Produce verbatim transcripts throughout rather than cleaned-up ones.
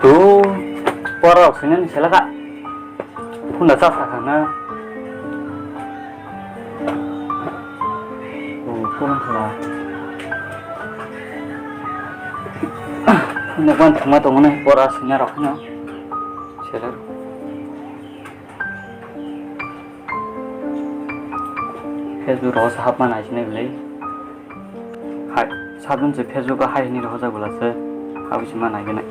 O, pora rok sini ni selaka. Phunda sa sa khana. O, phone khala. Phunda ban thuma tongmani pora sini rok no. Sela. Facebook rogo se hapma nai sinai belai. Hai, sabjong se Facebook o hai hinui rohorjak bwla se, abo se ma nai gwnai.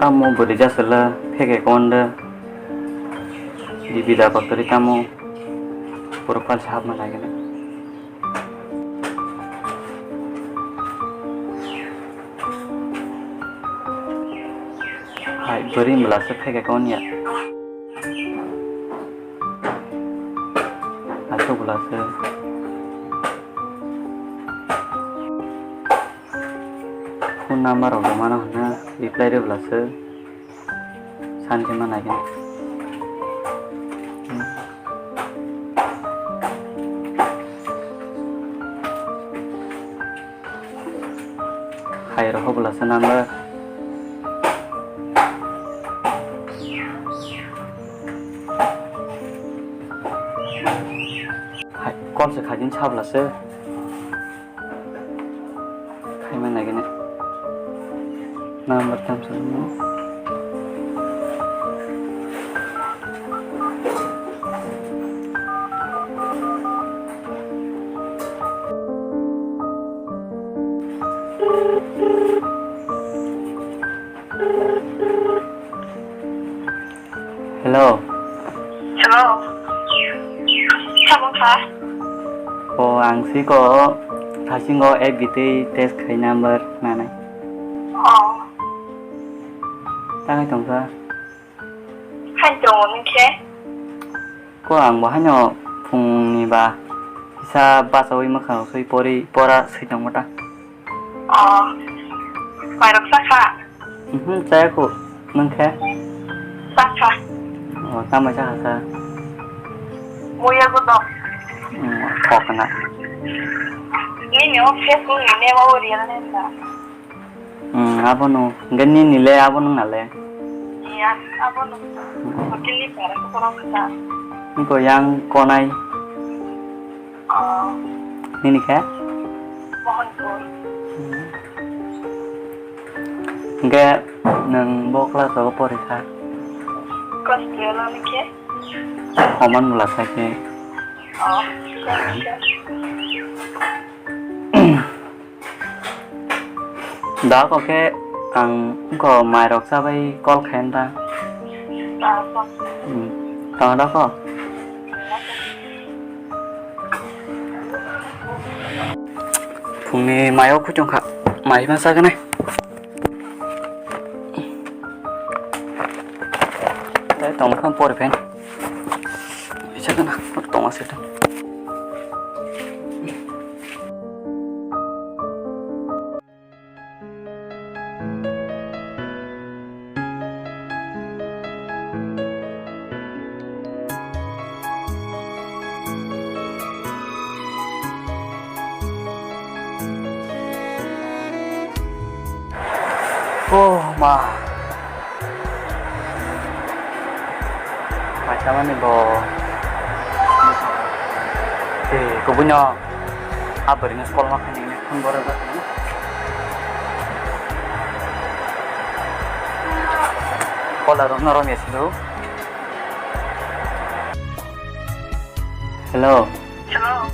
Tamo bwrwi jasala fake account de, Dibida Bakari tamo profile se hapma nai gwnai. Hai, bwrwi bwla se fake account ya. Aswk bwla se. Phone number rok bo mano hwnna reply rw bwla se. Sanjima nai khe. Hai rohor bwla se number. Hai call se khaijin sa bwla se. Khaima nai gwnai. Number thamsa. Hello. Hello. Tamo kha? O, ang siko thasingo F B tei test khai number nanai. O. Tangwi tongkha. Hai tongo nung khe? Ko ang bo haino phungni ba kisa bachawi mwkhang swi pori pora swi tongmo ta. O, mairok chakha? Mhm, chaya kho. Nung khe? Chakha. O, tamo chakha kha? Muya bo dong. Hmm, khok na. Nini o Facebook ni name o real name da? Hmm, abono. Hingke nini le abono nale? Iya, abono. Hotel ni para ko korang kha. Niko yang konai. Oh. Nini khe? Mohanpur. Hingke nwng bo class rogo pori kha? Class twelve ani khe? Homan bwla sa khe. Oh, class twelve. Da kok khe ang wngkha mairok chabai call khaina ta. Tamo da kok? Phungni mayo khuchung kha, mai ma chaganai. Tei tong kha pori phen. Chaganai, tong ase ta. Oh ma. Paisa mani bo. Eh, kubuino. Abarino sekolah makan ini pun borok. Sekolah rom norom ya sih. Hello. Hello.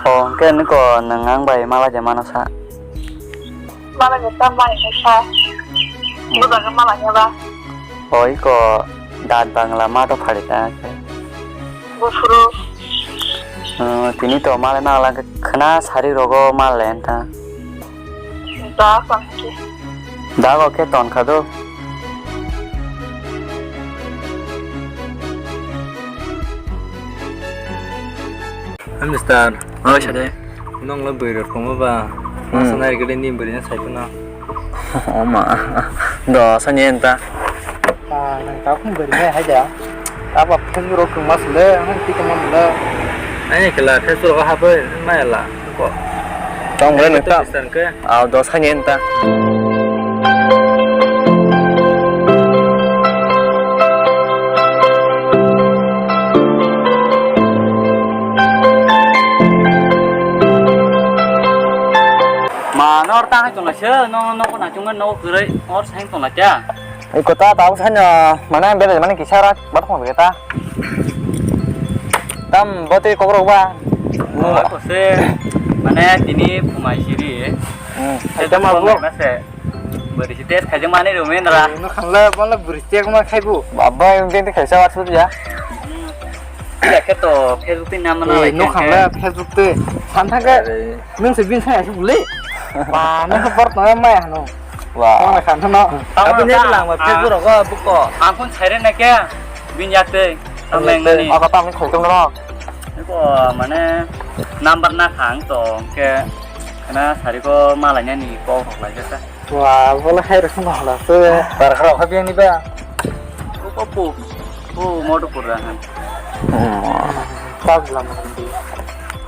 O, hwnkhe niko nwng ang bai malaija mano sa? Malaija ta mani sa. Hmm. Bubagra malaija ba? O, iko dat bangla mato phari ta khe. Buphuru. Ah, tini to malai malai khwna sari rogo malai anta. Da khe. Da go khe ton kha do. Mister. Oh, sade. Nong lo bwrwi rok tongma ba. Hmm. Masa nai gede ni bwrwi na sai phano. Oma. Do sani enta. Ah, nang ta khum bwrwi nai hai da. Aba Facebook rok tongma sule, ang ti tongma mula. Ai kela Facebook rok ha bai mai la. Ko. Tong le nang ta. Mister ke. Ah, do sani enta. Ma, nor ta hai tong lai se, no, no, no, ko na chung no kwrwi, or sang tong lai kya? Iko ta, ta, sa no, mana bele, mana kisa rak, bat khong ta. Tam, bote kokrok ba. Ko se, mane tini phumai siri. Hmm. Se tam abo. Mase. Bwrwi si test khaijak mani rw men ra. Ino khanla, mala bwrwi si test ma khaibu. Baba, yung test khaisa wa su ya. Hmm. Ya khe to Facebook twi nama na. Eh, lai no khe. Khanla Facebook twi. San thang khe. Are. Nung se bin sai asu bule. Ba, nung se bor tong mai hano. Wa. Tong khan thano. Aboni ta, lang ba ah. Facebook rogo buko. Ang phone sai re na khe. Bin ya tei. Tameng ni. Aka tameng khoi tong ro. Ko mane number na khang to khe. Kana sari ko malai ni ko hok lai khe. Wa, bola hai rok song hala se. Bar khara kha biang ni ba. O ko pu. O modu pura han. Hmm. Pag lam di.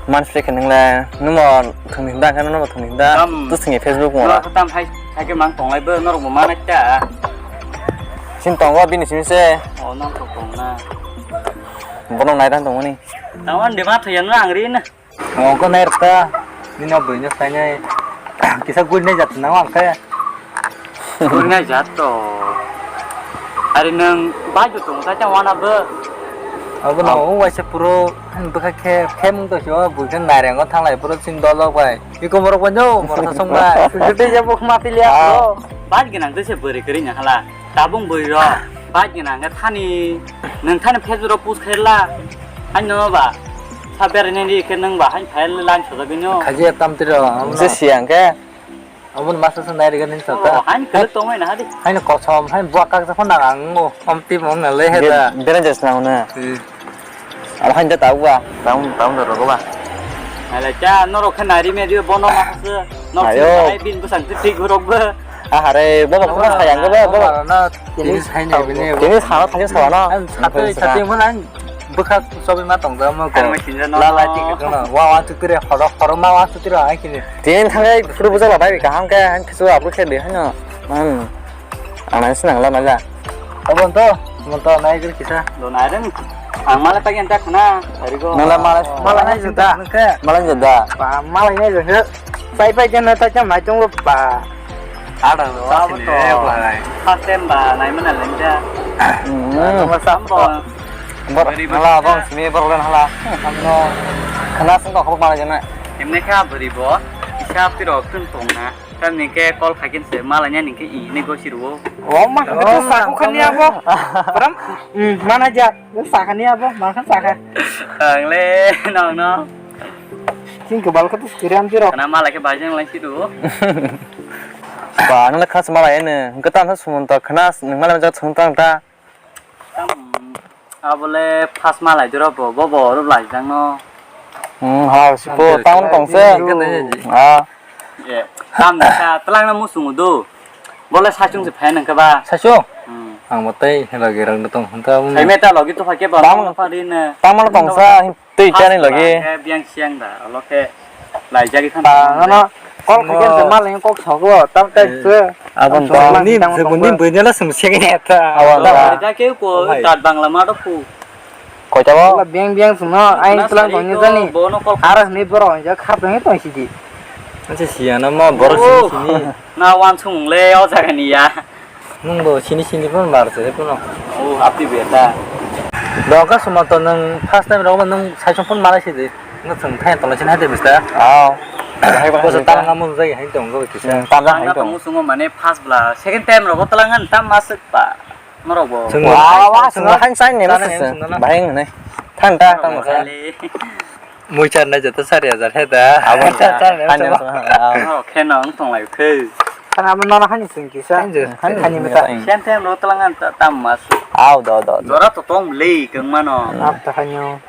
Man se khe nang la, numo thung ni da kan numo thung ni da. Tam. Tu singe Facebook mo la. Tam hai, hai ke mang tong lai bo norok mo mana ta. Sin tong wa bini sin se. O nang to tong na. Bono nai dan tong ni. Tawan de ma thoyan na ang ri na. Ongko nai rwkha, nini o buino sainai kisa guri nai jat nang ang khe. Guri nai jat to. Ari nang bai tu tong ta chang wana bo. Abo no o waisa puro bwkha khe khe mung to so bui khe nai reng o thang lai puro sin dolo bai. Iko morok bai no morok sa song bai. Sujute ya bok ma pili ya. Bai gwnang tei se bwrwi kwrwi nya hala. Tabung bwrwi rok bai gwnang khe thani nwng thani Facebook rok post khairla. Haino ba sa berainani khe nwng ba hain phai lang sajagwino. Khaji tam tiro. Je siang khe. Abun masa sa nai riga nin sata. Hain kwlwk tongmai na hadi. Hain kosom hain buak kak japhon nang ang o. Om tip om na le he da. Berain jas na hona. Abo hain da tau ba. Tau tau da rogo ba. Ala cha norok khe nari me dio bono ma se. Norok se bin bwsang se thik rok ba. Ahare, baba, baba, sayang, baba, baba. Tini saini bini. Tini sana thajak sana. Ang satu satu mana ang bwkha sobi ma tong da ma ko. La la tik kono. Wa wa tu tire horo horo ma wa tu tire ai kini. Tin thangai puru bujala bai kaham ke ang kisu abu khe de hano. Man. Ana sinang la mala. Abon to, mon to nai gir kisa. Do nai reng. Ang mala pagen ta khna. Ari go. Mala mala. Mala nai juta. Mala juta. Ba mala nai juta. Sai pai jan ta cham mai tong ba. Ada lo, apa to? First time ba, nai mana lengja. Hmm. Nomor sampo. Bor, hala, bor, sini bor, hala. Ano, khana sung kok mana jana. Emne kha beri bo, isa piro tun tong na. Tam ni ke call khakin se, malanya ni ke ini go siru. Oh, ma, itu saku kan ya, bo. Pram, hmm, mana aja. Sakani abo, makan saka. Ang le, nong, nong. Sing kebal katu sekirian piro. Kana malai ke bajang lai situ. Ba, nang le khas malai ne. Ketan sa sumun ta khnas, nang malai jak sung tang ta. Tam, abo le pas malai duro bo, bo, bo, ru lai jang no. Hmm, ha, sipo, taun tong se. Ha. Ye, tam ni sa, telang na musung do. Bole sachung se phaina khe ba. Sachung? Hmm. Ang bo tei logi rang tong hanta. Sai meta logi to phake ba. Tam, tam tong sa, tei chani logi. Biang siang da, olo khe lai jagi khan. Ano, kol khaikhe se malai kok sogo, tam tai se. Abon tong. Ni, ni bwini la sum se ta. Abon da. Da ke ko tat bangla ma do phu. Koita bo? Wala biang biang sungno, ain telang tongni jani. Aro hwnwi borok hwnjak kha tongwi tong sidi. Anse siya na ma borok sini sini. Na wan sung le o jaga ni ya. Nung bo sini sini pun bar se puno. O api beta. Doka sumato nung first time rok nung saisong pun malai sidi. Nung sung thai tong sini hade bista. Aw. Hai ba. Ko sa tang na mun jai hai tong go kisa. Tang na hai tong. Sungo mane first bla second time rok telangan tam masuk pa. Norok bo. Wa, wa, wa, sungna khan sai ne, bahai ne. Thang ta, thang ta. Mui charnai joto sari hajar he da. Abo Mui char-, charnai hani joto. Ano kheno wng tong lai khe. Kana abo nono hani sing kisa. Hani je. Hani mita. Sen tem ro tlang an ta-, tam mas. Au do do do. Jora to tong le keng mano. Ap ta hanyo.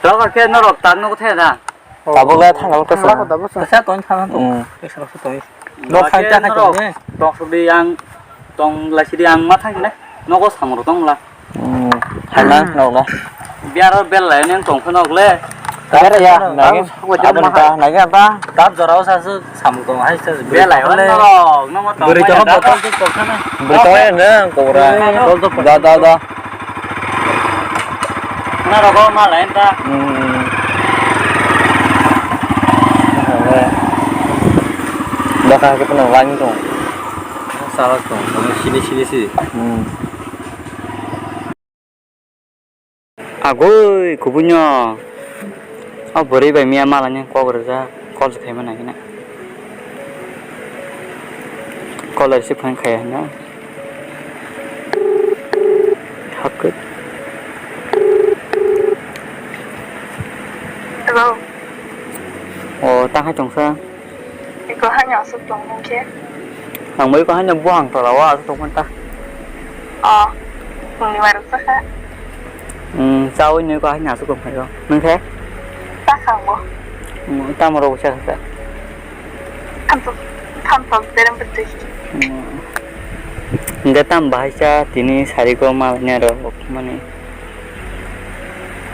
Jora khe norok tang no the da. Tabuk le thang tabuk thang. Tabuk thang. Sa ton thang to. Hmm. Sa sa ton. No khai ta khai tong ne. Tong sudi yang tong lai sidi ang ma thang ne. Nogo samro tong la. Hmm. Hai ma nok no. Biaro bel lai ne tong khe nok le. Biaro ya. Nai. Ada ta nai ta. Tab jorao sa su samro tong hai sa. Bel lai wan nok no ma tong. Beri tong botol tu tong khana. Beri tong ne kobra. Dol to. Da da da. Mana rogo ma lain ta. Hmm. Baka ke pano lain tong. Salah tong, kamu sini sini sih. Hmm. Agoi, kubunya. Oh, beri bai mia malanya kok reja, kol se khaima nai na. Kol se phang khaya na. Hakut. Hello. Oh, ta hai tong sa. Iko hanya asuk tong nung khe. Ang bai ko hanya buang tola wa asuk tong ta. Oh. Nungni warung sa kha. Hmm, chawi ni ko hanya asuk tong khayo. Nung khe? Ta kha bo. Hmm, ta moro bo sa kha. Thamsok, thamsok berem betul. Hmm. Hingke tam bahai cha tini sari ko mal ne ro mani.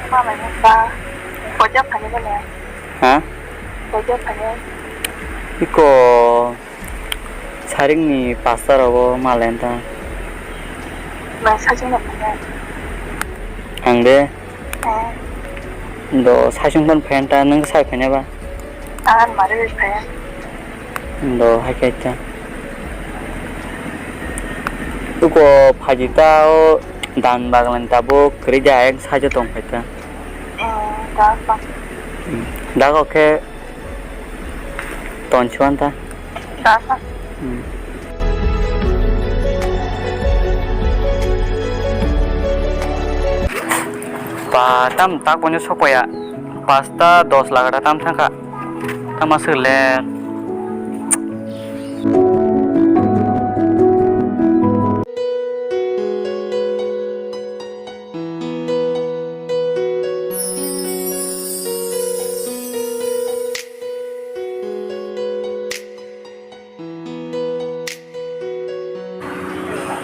Mal ne ba. Koja phani ba ne. Ha? Koja phani. Iko saring ni pasta rogo mal ne ta. Ba sajung na phani. Ang de. Eh. Do saisung phon phayan ta nung sai phanya ba? Ang mari phaya. Do hai khe ta. Tuko phaji ta o dan baglan ta bo kwrwi da ayang sajo tong phai ta. Eh, da pa. Hmm. Da ko khe Ton chuan ta. Tata. Hmm. Pa tam tak bono sokpaya. Pasta dos lakh ta tam thangkha. Tama sele.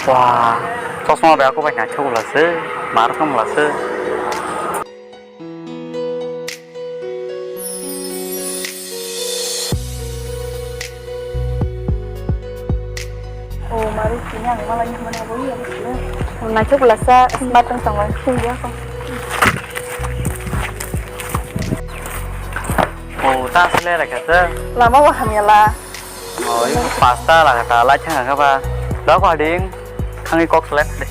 Wah, chosma bai aku bai naithok bwla se, ma rokom bwla se. Oh, maru sini ang malah nyaman aku iya. Oh, naithok bwla sa, smart tong tong sini aku. Oh, ta sele raka se. Lama waham ya la. Oh, ini pasta lah kata lah jangan apa. Dah kok ading, kami kok selek deh.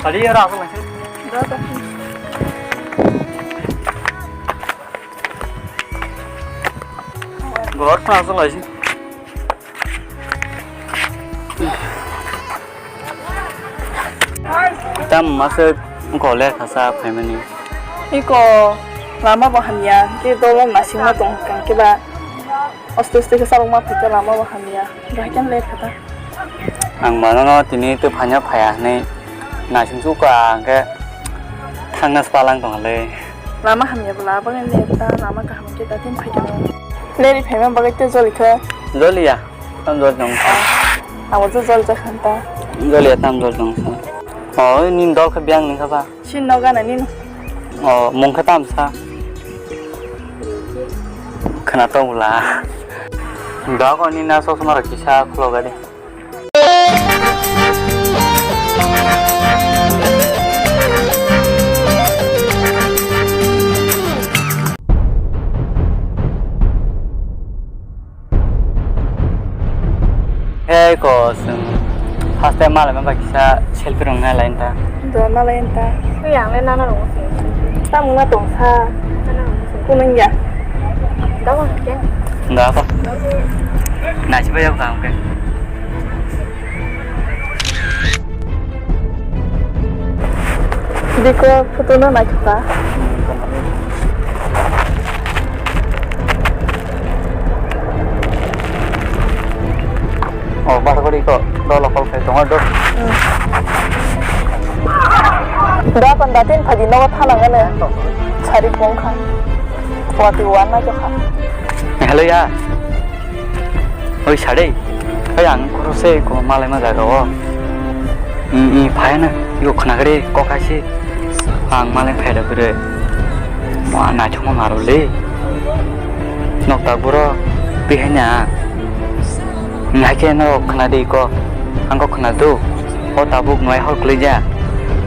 Tadi ya rasa masih. Gor khna aswk lai se. Tam masuk gole khasa phaimani. Iko lama bo hamya, ke dolo nasingma tong kang keba. Oste oste ke sabang ma phai ke lama bo hamya. Bahai kan le khata. Ang mano no tini twi phanya phaya hinwi naising suka hwnkhe thangna spalang tongkha le. Lama hamya bwla aboni le ta lama kaham khe ta tin phai tongkha. Leri phaima bagwi tei joli kha. Joli ya, tam joli tong kha. Abo je joli jakha ta. Joli ya, tam joli tong kha. O nini dol kha biyang nung kha ba. Sin no gana nini. O mung kha tam sa. Khna tong bwla. Dogo nini na sosma rok kisa khulo gadi. Hei ko chwng first Tei malai ma bai kisa selfie rwng nai lai ta. Do malai ta. Tei ang le nana rwng se. Tamo ma tong sa. Nana rwng se. Kunung ya. Da ko ke. Da ko. Nai si ba ya ka ke. Biko photo no naithoka. O, bar gori ko, dolo kol khai tongo, do. Hmm. Da panda tin phaji nogo thanangani. Sari pong kha. Wati wan na jokha. Hello ya. Oi sade, oi ang koro se ko malai ma jaga o. I, i, phai na, yo khna gari kok hai se. Ang malai phai da gure. Wa na chuma maro le. Nok ta buro, pi hai na. Ngai ke no khna di ko. Ang ko khna do. O tabuk noi hol kle ja.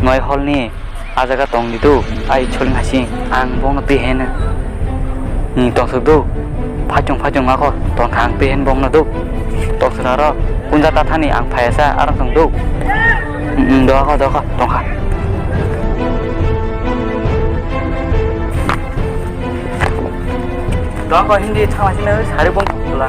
Noi hol ni. A jaga tong di do, ai choli hasi, ang bono twi heno. Ni tong suk do, phachung phachung ma ko, tong kha ang twi hen bono do. Tong suk aro, kunja ta thani ang phai sa, arang tong do. Hmm, do ko, do ko, tong kha. Do ko hindi thang sini sari bong pula.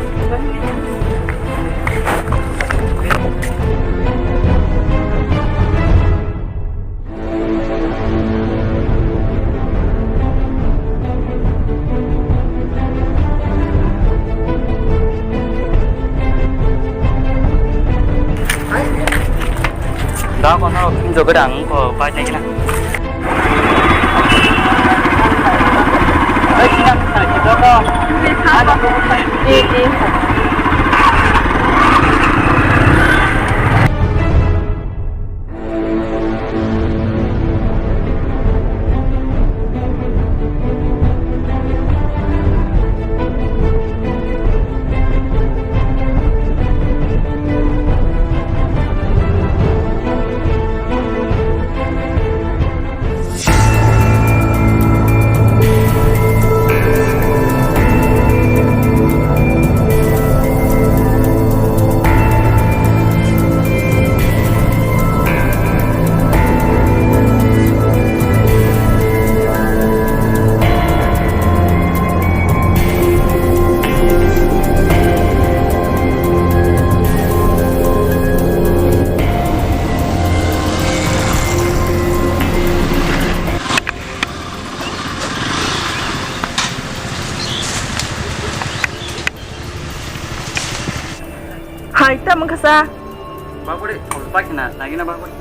Da kono pinjo gedang ko pai tengina. Hai, tamo kasa. Bakuri, bakina, nagina bakuri.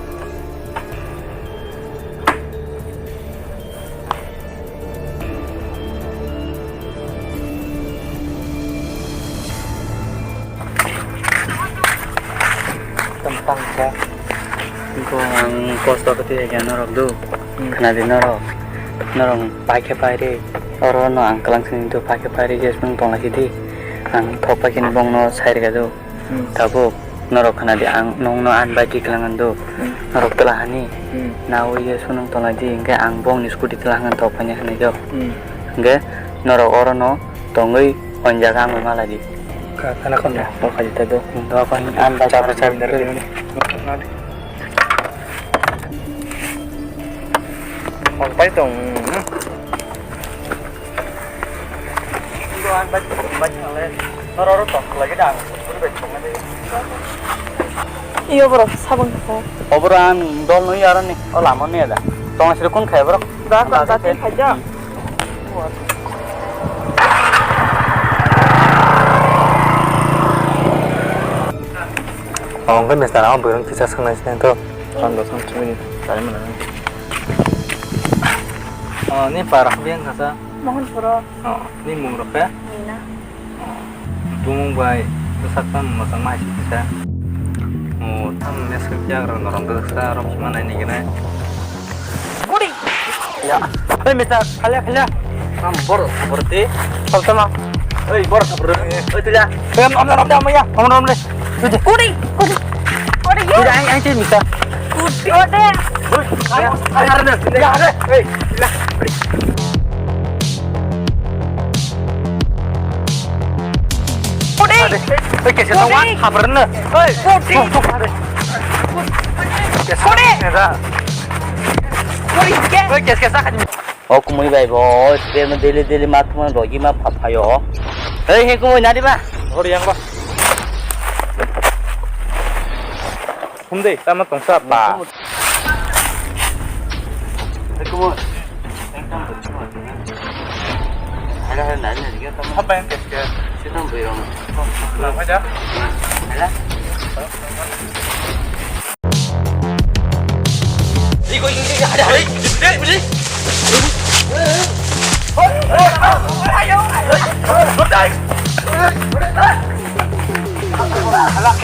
Tang sa. Ko ang kosto kati ya norok do. Hmm. Khna di norok. Norok pai khe pai ri. Oro no ang kwlang sini do pai khe pai ri je sung tong lai di. Ang thok pai khe bong no sai ri ga do. Hmm. Tabuk norok khna di ang nong no an bai di kwlang do. Hmm. Norok tela hani. Hmm. Na o ye sunung tong lai di hingke ang bong ni scooty tela han thok pai ni hani do. Hmm. Hingke norok oro no tongwi on jaga ang ma lai di. Ka, kana kon da? Ko kha jita do. Do ko ni an ba. Chapra chabi dari ni. Ong pai tong. Indo an ba, ba le. Noro ro tong lagi dang. Puri bai tong na de. Iyo borok sabang kasa. Oboro an dol no yaro ni. O lama ni ada. Tong asri kun khai borok. Da ko da tin khai ja. Omo hwnkhe mister, ang bwrwng kisa swngnaisini to. Pondro san chumini tari mana? Oh, ni para hwnkhe wngkha sa? Mohanpuro. Oh, ni mung rok khe? Nina. Bumung bai bwsakno mwchangma hai se kisa. O tam mesk yagra norok bwsa rok manai ni gwnai. Budi. Ya. Hey, mister, khalya, khalya. Tam bor, bor te. Sab sama. Hey, bor, bor. Hey, tuya. Hey, am, am, am, am, ya. Am, am, am. Budi, budi. Budi, ang, ang, mister. Budi, ode. Hey, ya, ya, ya, hey. Pudi. Oi, kesa tong wan, habar na. Oi, pudi. Tuk, tuk, tuk. Kore. Kore ke? Oi, kes kes sakani. O kumui bai bo, o spray no daily daily ma thumani rogi ma pha phayo. Ei, he kumui nadi ba? Hori yang ba. Hum de, tama tongsa ba. Hey, come on. Ada, ada, ada, ada, ada. Apa yang kecil? Sini, Bu, yang. Kenapa aja? Ada. Iko, iko, iko, ada, ada. Ada, ada. Ayo, ayo. Alah.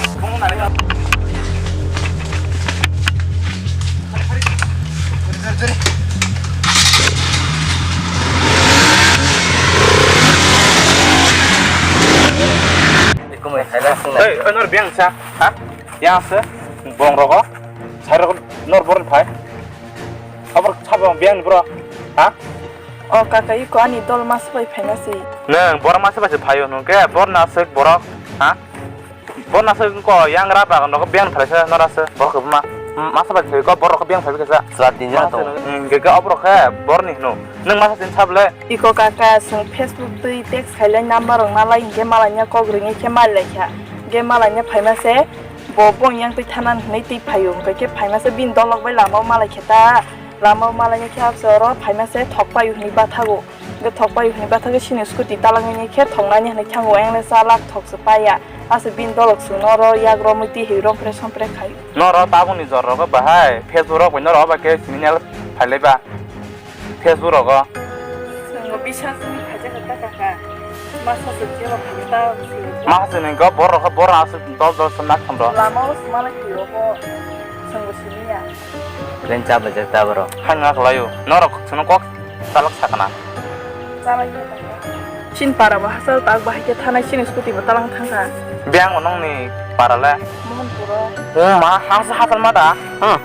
Hey, honor biang sa, ha? Yang se, bong rogo, sai rogo, nor bor phai. Abor sabo biang bro, ha? O kaka, iko ani dol masa bai phaina se. Neng bor masa bai se phaio nung ke, bor na sek borok, ha? Bor na sek ko yang ra ba no biang phai se, nora se, bor ko ma. Masa bai se ko bor ko biang phai ke sa. Sera tin jana to. Ke ke abor ke bor ni no. Neng masa tin sable. Iko kaka, sung Facebook twi text khailai number rok nalai, hinkhe malai nya kok ringwi khe malai kha. Hinkhe malai nya phaima se, bo bong yang twi thanan hinwi twi phaio, hinkhe khe phaima se bini dolok bai lama o malai khe ta. Lama o malai nya khe abse oro phaima se thok paio hinwi bathago. Hinkhe thok paio hinwi bathagwi sini scooty talangwi khe thok nani hinwi thango, engle chalak thok se paya. Ase bini dolok sung noro yak romwi twi hwi rompre sompre khai. Noro tabukni jor rogo bahai Facebook rok bai noro oba khe sini nel phailai ba. Facebook rogo. Chwng bo bisas wngwi khaijak kha kaka. Masa se jeba khaijak ta. Masa se nengkha borok kha borok aswk dol dol se nak thang rw. Lama o se malai twi rogo. Chwng bo simi ya. Plain cha bajak ta borok. Hang ngak laio. Norok chwngno kok salak sakna. Chalai kha kaka. Chin para bo hachal tak bahai khe thanai chini scooty bo talang thang kha. Biyang bo nongni para le. Mohanpuro. Wng ma hasa hachal ma da. Hmm.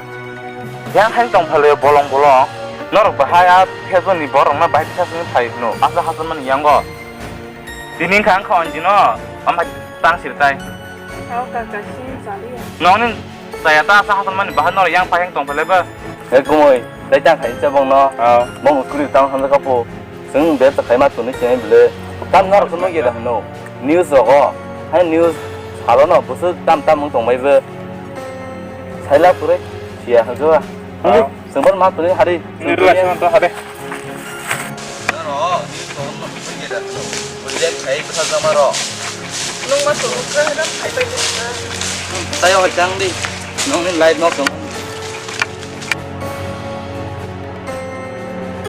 Yang hai tong phale bolong bolong. Norok bahai a Facebook ni borok na bahai kisa sini phai no. Asa hasan mani yango. Tini kha ang kha onjino. Am hai tang sir tai. Sao kaka sini chali ya. Nong ni saya ta asa hasan mani bahai norok yang phai yang tong phale ba. He kumui, tai tang khai se bong no. Bong kuri tang han ka po. Chwng bebsa khaima tuni se bwle. Tam norok no yeda hino. News rogo. Hai news salo no busu tam tam wng tong bai bo. Saila pure siya ha jo. Chwng bor ma tuni hari. Ni rula sima to hade. Noro news rogo no busu yeda hino. Bwle khai bwsa jama ro. Nung ma tong kha hada khai bai bwsa. Tayo hai tang di. Nong ni live no tong.